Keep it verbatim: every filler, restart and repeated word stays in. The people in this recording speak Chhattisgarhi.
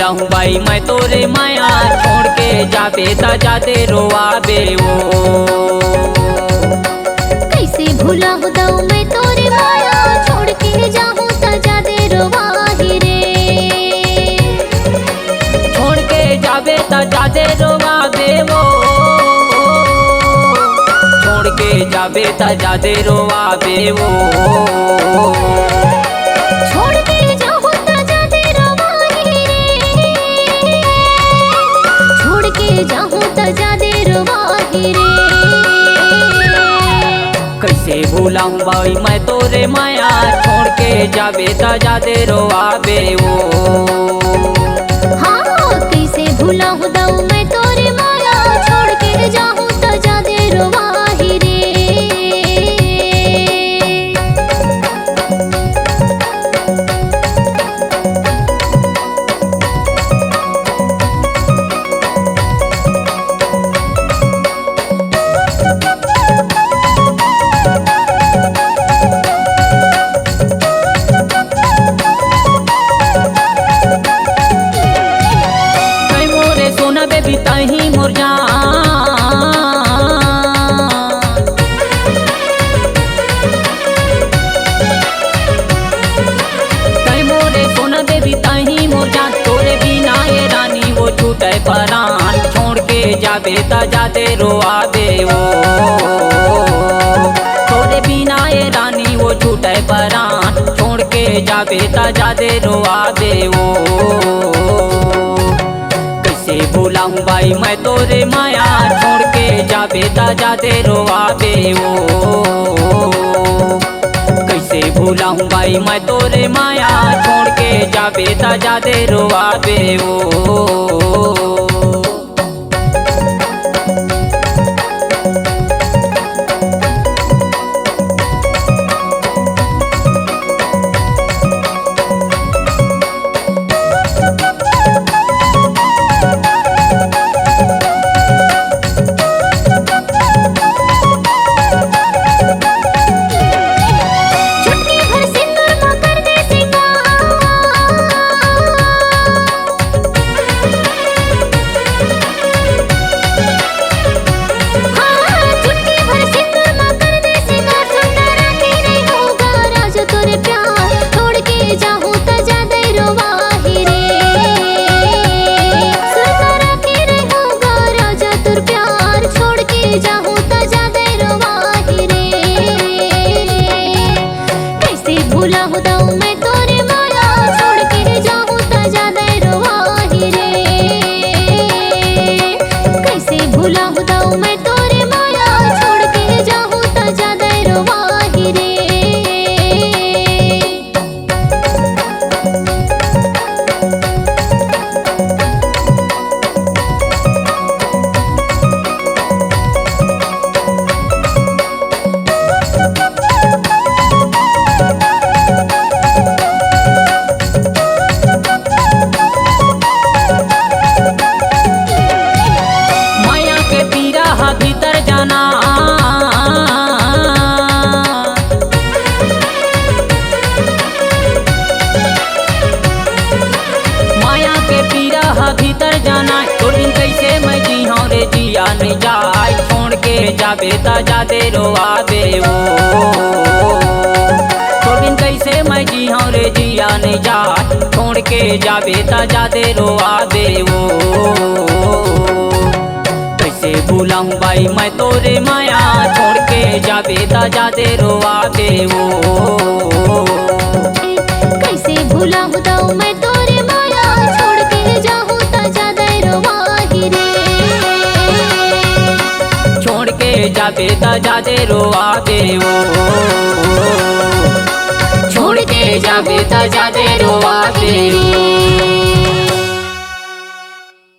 भुलाहूँ बाई मैं तोरे माया, छोड़ के जाबे त जादे रोआबे वो। कइसे भुलाहूँ दाऊ मैं तोरे माया, छोड़ के जाहूँ त जादे रोवाही रे। छोड़ के जाबे त जादे रोवाबे वो, छोड़ के जाबे त जादे रोवाबे वो। छोड़ के जाहूँ त जादे रोवाही रे, छोड़ के जाहूँ त जादे रोवाही रे। कइसे भुलाहूँ बाई मैं तोरे माया, छोड़ के जाबे त जादे रोआबे वो। हाँ, कइसे भुलाहूँ दाऊ मैं तोरे माया, छोड़ के जाहूँ त जादे रोवाही रे। तैं मोरे सोना बेबी, तहीं मोर जान। तैं मोरे सोना बेबी, तहीं मोर जान। तोरे बिना ए रानी वो छूटे परान, छोड़ के जाबे त जादे रोआबे वो। तोरे बिना ए रानी वो छूटे परान, छोड़ के जाबे त जादे रोआबे वो। कइसे भुलाहूँ बाई मैं तोरे माया, छोड़ के जाबे त जादे रोआबे वो। कइसे भुलाहूँ बाई मैं तोरे माया, छोड़ के जाबे त जादे रोआबे वो। चुटकी भर सिंदूर म कर दे सिंगार। हाँ, चुटकी भर सिंदूर म कर दे सिंगार। सुंदरा के रही होगा राजा तोरे प्यार, छोड़ के जाहूँ त जादे रोवाही रे। सुंदरा के रही होगा राजा तोर प्यार, छोड़ के जाहूँ त जादे रोवाही रे। कइसे भुलाहूँ दाऊ मैं तोरे माया, छोड़ के जाहूँ त जादे रोवाही रे। कइसे भुलाहूँ दाऊ मैं तोरे माया, छोड़ के जाहूँ त जादे रोवाही रे। माया के पीरा ह भीतर जाना, माया के पीरा ह भीतर जाना। तोर बिन कइसे मैं जीहूँ रे, जिया नइ जाय, छोड़ के जाबे त जादे रोआबे वो। तोर बिन कइसे मैं जीहूँ रे, जिया नइ जाय, छोड़ के जाबे त जादे रोआबे वो। कइसे भुलाहूँ बाई मैं तोरे माया, छोड़ के जाबे त जादे रोआबे वो। कइसे भुलाहूँ दाऊ मैं तोरे माया, छोड़ के जाहूँ त जादे रोवाही रे। छोड़ के जाबे त जादे रोआबे वो। छोड़ के जाबे त जादे रोआबे वो।